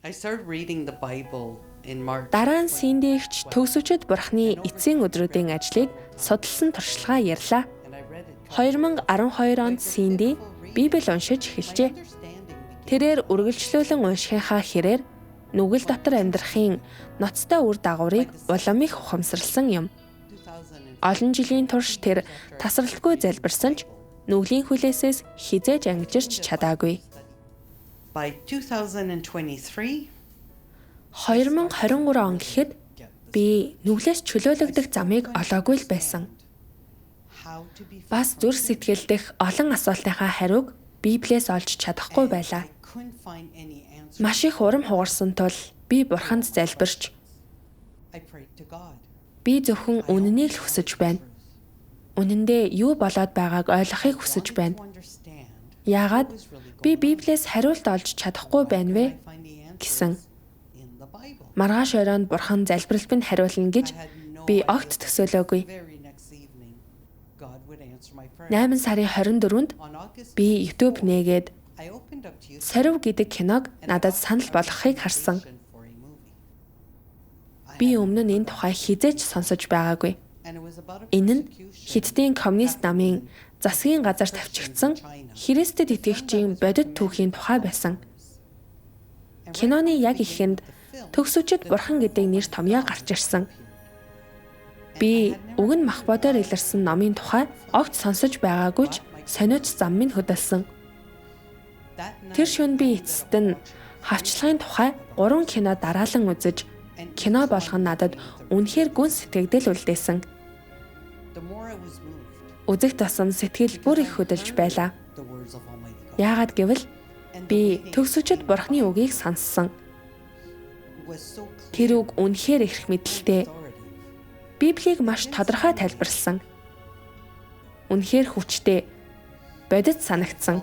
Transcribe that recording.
I started reading the Bible in March. Дараа нь Синди эгч төгсөвчд Бурхны эцсийн өдрүүдийн ажлыг судалсан туршлагаа ярьлаа. And I read it. 2012 онд Синди Библи уншиж эхэлжээ. Тэрээр үргэлжлүүлэн уншихынхаа хэрээр нүгэл дотор амьдрахын ноцтой үр дагаврыг улам их ухамсарласан юм. Олон жилийн турш тэр тасралтгүй залбирсан ч нүглийн хүлээсээс хэзээ ч ангижирч чадаагүй. By 2023, 2023 он гэхэд би нүглээс чөлөөлөгдөх замыг олоогүй л байсан. how to be Бас зүрх сэтгэл дэх олон асуултынхаа хариуг Библиэс олж чадахгүй байлаа. I couldn't find any answer. Маш их урам хугарсан тул би Бурханд залбирч I prayed to God. би зөвхөн үнэнийг л хүсэж байна. Үнэндээ юу болоод байгааг ойлгохыг хүсэж байна. To understand Яагаад би Библиэс хариулт олж чадахгүй байна вэ find the answers гэсэн. in the Bible. Маргааш оройн Бурхан залбирал минь хариулна гэж би огт төсөөлөөгүй. Very next evening, God would answer my prayer. 8 сарын 24-нд On August би YouTube нээгээд I opened up to YouTube Сорив гэдэг киног надад санал болгохыг харсан. for a movie. Би өмнө нь энэ тухай хэзээ ч сонсож байгаагүй. And it was about a Энэ нь persecution Хятадын коммунист намын засгийн газар тавьчихсан Христэд итгэгчийн бодит түүхийн тухай байсан. Киноны яг эхэнд төгсөвчд Бурхан гэдэг нэр томьёо гарч ирсэн. Би уг нь мах бодоор илэрсэн номын тухай огт сонсож байгаагүй ч сониуч зам минь хөдөлсөн. that night. Тэр шөнө би эцэст нь хавчлагын тухай 3 кино дараалан үзэж кино болгон надад үнэхээр гүн сэтгэгдэл үлдээсэн. The more I was moved, Үзэх тусам сэтгэл бүр их хөдөлж байлаа. the words of Almighty God Яагаад гэвэл би төгсөвчд Бурхны үгийг сонссон. was so clear Тэр үг үнэхээр эрх мэдэлтэй. authoritative. Библийг маш тодорхой тайлбарласан. Үнэхээр хүчтэй, бодит санагдсан.